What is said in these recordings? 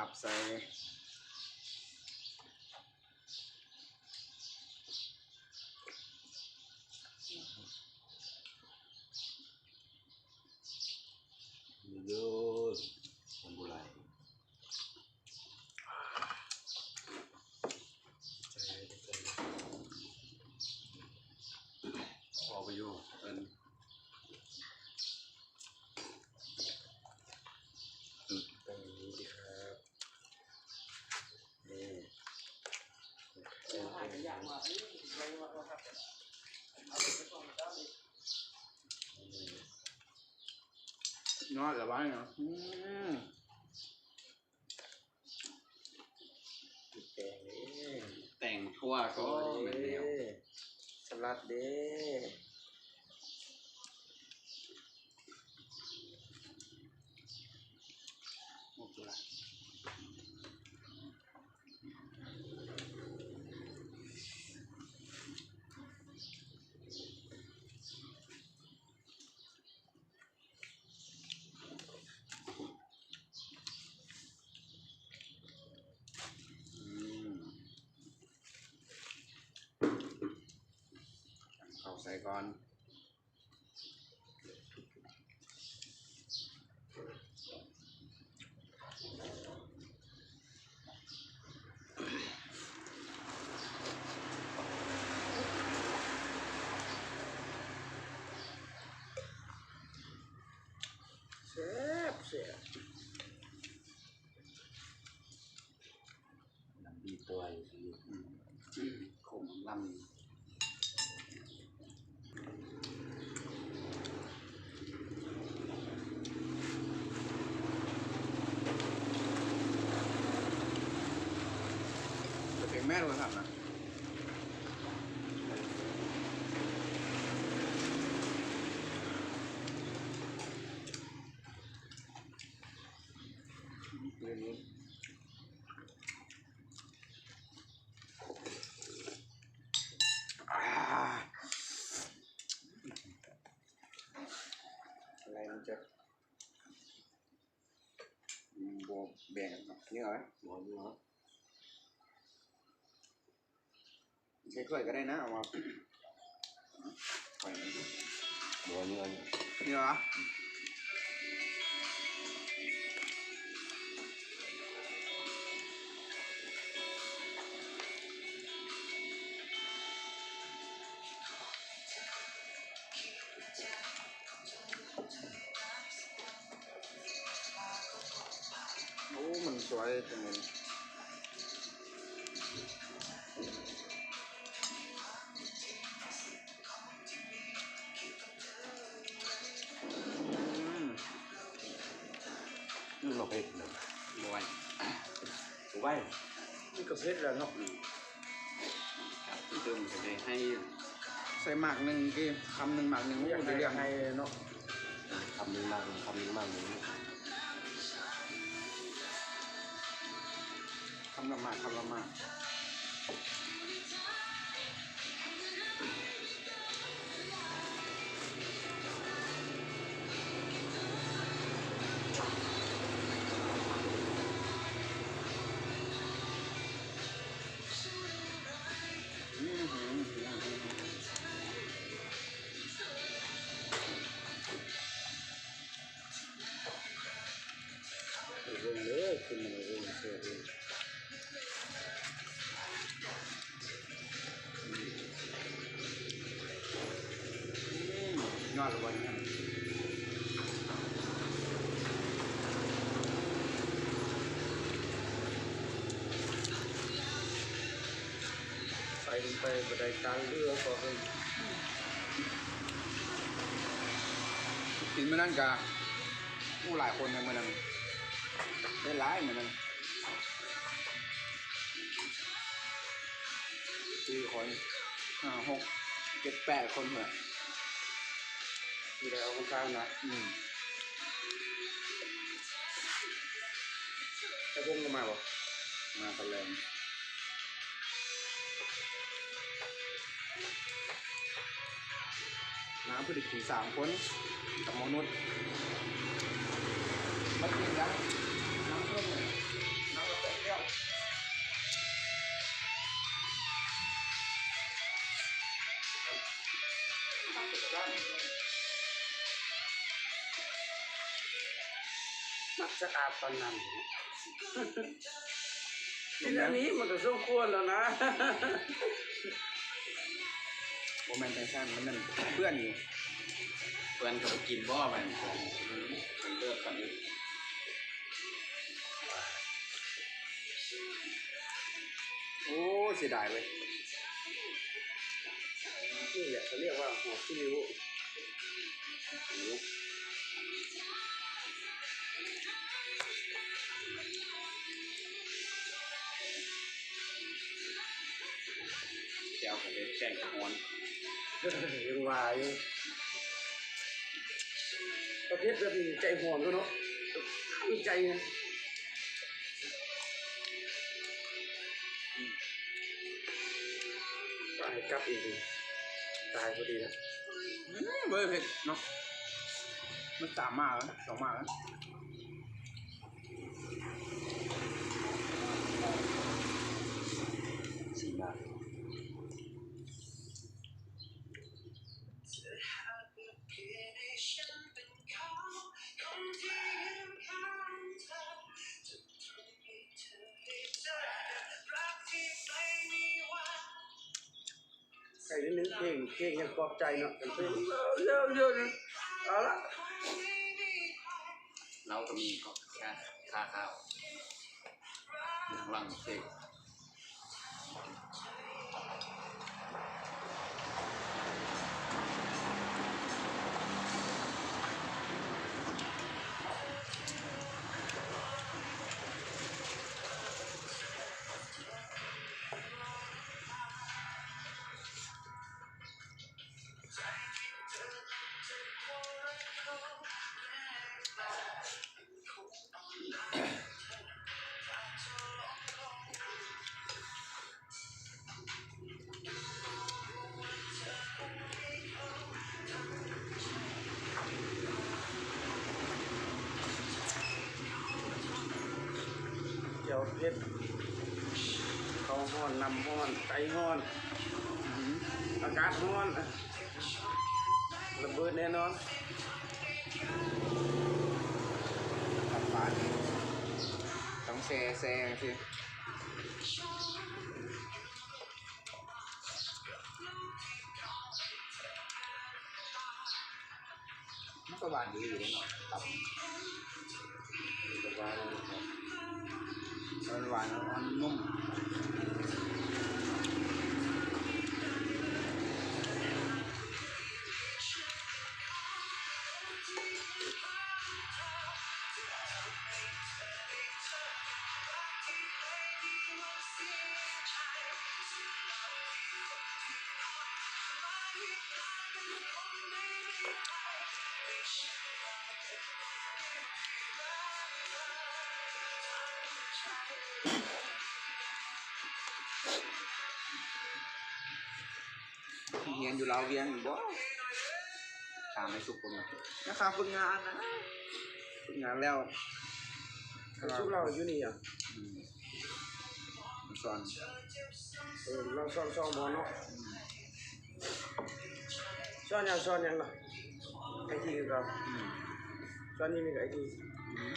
ປັບໃສ່ ເດີ ມັນບໍ່ຫຼາຍ ໃສ່ ໃສ່ ເອົາໄປຢູ່ ເອີ້ນ ອືມ ແປ້ງນີ້ດີຄັບ ນີ້ ຍອດລະວ່າເນາະ ອືມ ແຕງເດ້ ແຕງ ຖົ່ວກໍແມ່ນແລ້ວ ສະຫຼັດເດ້ ໝົດລະ ອືມ ເຂົ້າໃສ່ກ່ອນ. ແຊບ ແຊບ. ນ້ຳບີຕົວຢູ່ ອືມ ຂົມລຳ ຈະເປັນແມ່ນບໍ່ທັນນະ ເລື່ອງນີ້. ອາ ອາໄລມັນຈະ ອືມ ບໍ່ແບ່ງກັນເນາະ ນີ້ເອົາໄວ້ ບໍ່ເນາະ. ໃສ່ຖ້ວຍກໍໄດ້ນະ ເອົາມາ ຖ້ວຍ ບໍ່ເນາະ ນີ້ເນາະ. ໂອ້ ມັນສວຍຈັ່ງນີ້ ອືມ ມັນບໍ່ເຜັດເນາະ ບໍ່ໄຫວ ບໍ່ໄຫວ ມັນກໍເຜັດແລ້ວເນາະ ອືມ. ຕື່ມຈະໄດ້ໃຫ້ ໃສ່ໝາກໜຶ່ງກີ້ ຄຳໜຶ່ງໝາກໜຶ່ງ ໂອ້ ໄດ້ເລື່ອງ ໃຫ້ເນາະ ຄຳໜຶ່ງໝາກໜຶ່ງ ຄຳໜຶ່ງໝາກໜຶ່ງ ຄຳລະໝາກ ຄຳລະໝາກ. ເບິ່ງເດີ ຂຶ້ນມາເບິ່ງເຊີຍເລີຍ. ອືມ ຍອດລະບໍ່ນີ້ ໃສ່ລົງໄປບໍ່ໄດ້ການເຫຼືອກໍເບິ່ງ ກິນມື້ນັ້ນກະ ໂອ້ ຫຼາຍຄົນເລີຍມື້ນັ້ນ ໄດ້ຫຼາຍມື້ນັ້ນ. ສີ່ຄົນ ຫ້າ ຫົກ ເຈັດ ແປດຄົນພຸ້ນແຫຼະ ທີ່ໄດ້ອອກພັນສານະ ອືມ ໄອ້ບົງກໍມາບໍ່? ມາຕອນແລງ. ມາພໍດີກິນສາມຄົນກັບໝໍນຸດ ມາກິນກັນ ນ້ຳເພິ່ນ ນ້ ມັກສະອາດປານນັ້ນ. ກິນອັນນີ້ມັນກໍສົມຄວນແລ້ວນະ. ບໍ່ແມ່ນຈັ່ງຊັ້ນ ມັນນັ້ນເພື່ອນນີ້ ເພື່ອນກໍໄປກິນບໍ່ ມັນເລີກກັນຢູ່. ໂອ້ ເສຍດາຍເວີຍ. ນີ້ແຫຼະເຂົາຮຽກວ່າຫົວຂີ້ລິ້ວ. ແຈ່ວກໍເຮັດແກງກະຮອນ ຍັງວ່າຢູ່. ປະເພດແບບນີ້ໃຈຮ້ອນເນາະ ໃຈນະ. ອືມ ກໍໃຫ້ກັບອີກ ຕາຍພໍດີລະ. ອືມ ບໍ່ໄດ້ເຜັດເນາະ ມັນສາມມາແລ້ວ ສອງມາແລ້ວ. ສີ່ມາ. ໃຫ້ນິດໜຶ່ງ ເພງ ເພງຫຍັງປອບໃຈເນາະ ເພງ ເອີ ເອີ ເອີ ເອີ ເອົາລະ ລາວກໍມີກໍຄ່າ ຄ່າຂ້າວ ຫຼັງເພງ. ແຈ່ວເຜັດ ເຂົ້າຮ້ອນ ນ້ຳຮ້ອນ ໄກ່ຮ້ອນ ອາກາດຮ້ອນ ລະເບີດແນ່ນອນ. ຕັບປານີ້ຕ້ອງແຊ່ ແຊ່ຈັ່ງຊີ້. ມັນກໍຫວານດີຢູ່ເດເນາະ ຕັບ ມັນຫວານ ອ່ອນ ນຸ້ມ. ຮຽນຢູ່ລາວວຽງຢູ່ບໍ່? ຖາມໄອ້ສຸກເບິ່ງ ນະຄາ ຝຶກງານນະ ຝຶກງານແລ້ວ ໄອ້ສຸກລາວຢູ່ນີ້ຫຍັງ? ອືມ ມັນສອນ ເອີ ລາວສອນ ສອນບໍ່ເນາະ? ອືມ ສອນຫຍັງ? ສອນຫຍັງລະ? ໄອທີຄືເກົ່າ. ອືມ ສອນອີ່ຫຍັງກໍໄອທີ. ອືມ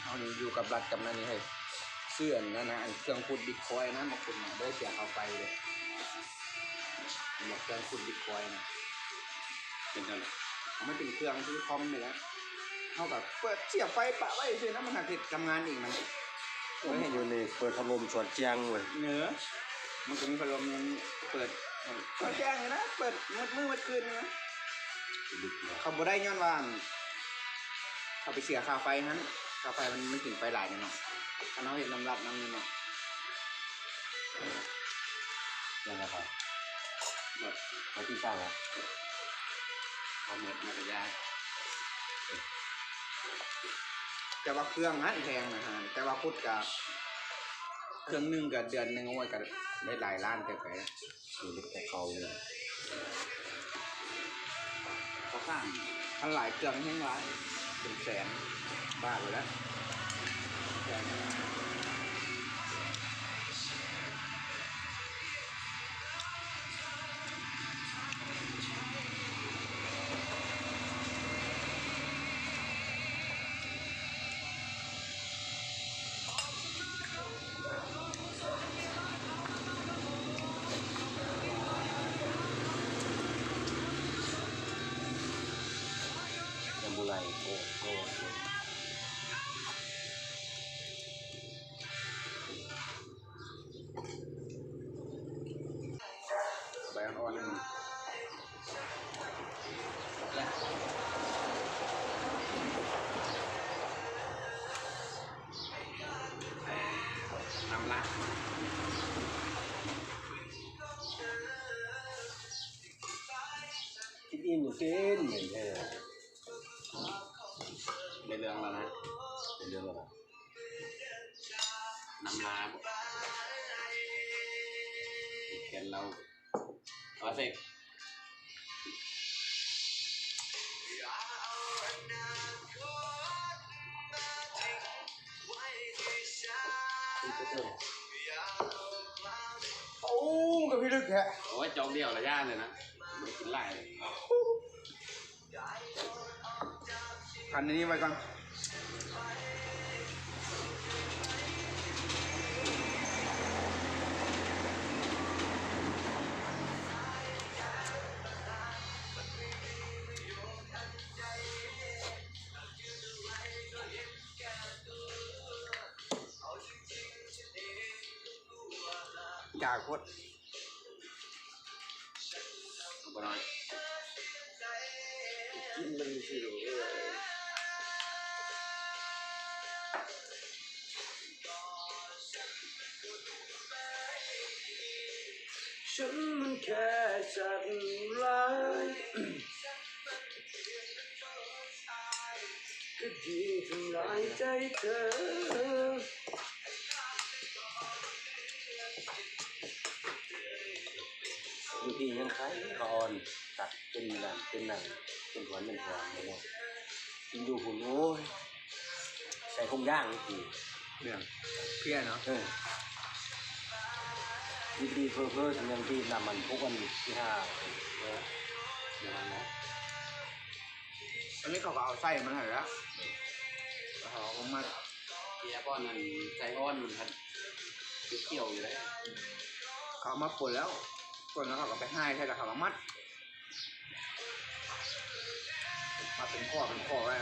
ເຮົານີ້ຢູ່ກັບລັດກັບນັ້ນນີ້ເຮີ້ຍ ຊື້ອັນນັ້ນນະ ອັນເຄື່ອງຂຸດບິດຄອຍນະ ມາຂຸດນະ ບໍ່ໄດ້ເສຍຄ່າໄຟເດ້. ເຫັນບໍ່ ເຄື່ອງຂຸດບິດຄອຍນະ ເປັນຈັ່ງໃດ? ມັນເປັນເຄື່ອງຄືຄອມນີ້ແຫຼະ ເຮົາກໍເປີດສຽບໄຟປະໄວ້ຊື່ນະ ມັນຫາກເຮັດທຳງານເອງມັນ. ໂອ້ ເຫັນຢູ່ນີ້ ເປີດພັດລົມສອນແຈ້ງເວີຍ. ເອີ ມັນກໍມີພັດລົມເປີດສອນແຈ້ງຢູ່ນະ ເປີດໝົດມື້ໝົດຄືນນະ. ເຂົາບໍ່ໄດ້ຍ້ອນວ່າ ເຂົາໄປເສຍຄ່າໄຟຫັ້ນ. ເຂົ້າໄຟມັນ ມັນກິນໄຟຫຼາຍເນາະ ຄັນເຮົາເຮັດນ້ຳລັດນຳນີ້ເນາະ. ຍັງໄງ? ເຂົ້າ ເຂົ້າຕີນສ້າງແລ້ວ ເຂົ້າໝົດມັນກະຍາກ. ແຕ່ວ່າເຄື່ອງຫັ້ນແພງນະ ແຕ່ວ່າພຸດກະເຄື່ອງໜຶ່ງກະເດືອນໜຶ່ງ ໂອ້ຍ ກະໄດ້ຫຼາຍລ້ານເຕີບໄປ. ຊີວິດແຕ່ເກົ່າເລີຍ ເຂົາສ້າງ ຄັນຫຼາຍເຄື່ອງແຮງຫຼາຍ ເປັນແສນບາດພຸ້ນແຫຼະ. ຍັງບໍ່ໄຫຼ ໂອ້ ໂອ້ ໂອ້. ໃບອ່ອນໆ ແລະ ນ້ຳລາດ ກິນອີ່ມເກັ່ງແມ່ນແທ້. ໄດ້ເລື່ອງແລ້ວນະ ໄດ້ເລື່ອງແລ້ວນະ. ນ້ຳລາ ແກ່ນເຫຼົ້າ ເອົາເສັກ ໂອ້ ມັນກະພິລຶກແທ້. ໂອ້ຍ ຈອກດຽວລະຢ່າງເລີຍນະ ບໍ່ໄດ້ກິນຫຼາຍ. ຄັນອັນນີ້ໄວ້ກ່ອນ ຢາກໂພດ. ບໍ່ນ້ອຍ ກິນມັນຊື່ໆ ເອີ. ຢູ່ພີ້ຍັງໄຄເຂົາອ່ອນ ຕັດເປັນນັ້ນເປັນນັ້ນ ເປັນຖວນເປັນຖວນເນາະ. ກິນຢູ່ພຸ້ນ ໂອ້ຍ ໃສ່ຖົງຢາງອີກ. ເລື່ອງເພຍເນາະ ເອີ. ດີໆ ເພີໆ ສຳຍັງດີນຳມັນ ພວກອັນທີຫ້າ ເອີ ຢ່າງນັ້ນນະ. ອັນນີ້ເຂົາກະເອົາໄສ້ມັນຫັ້ນແຫຼະ ເຂົາເອົາມາມັດ ເພຍບ່ອນນັ້ນ ໄສ້ອ່ອນມັນພັດຂຽວໆ ຢູ່ເດ້. ເຂົາເອົາມາປົ່ນແລ້ວ ປົ່ນແລ້ວເຂົາກະໄປຮ່າຍໃສ່ ແລ້ວເຂົາມາມັດ ມັດເປັນຂໍ້ເປັນຂໍ້ໄວ້.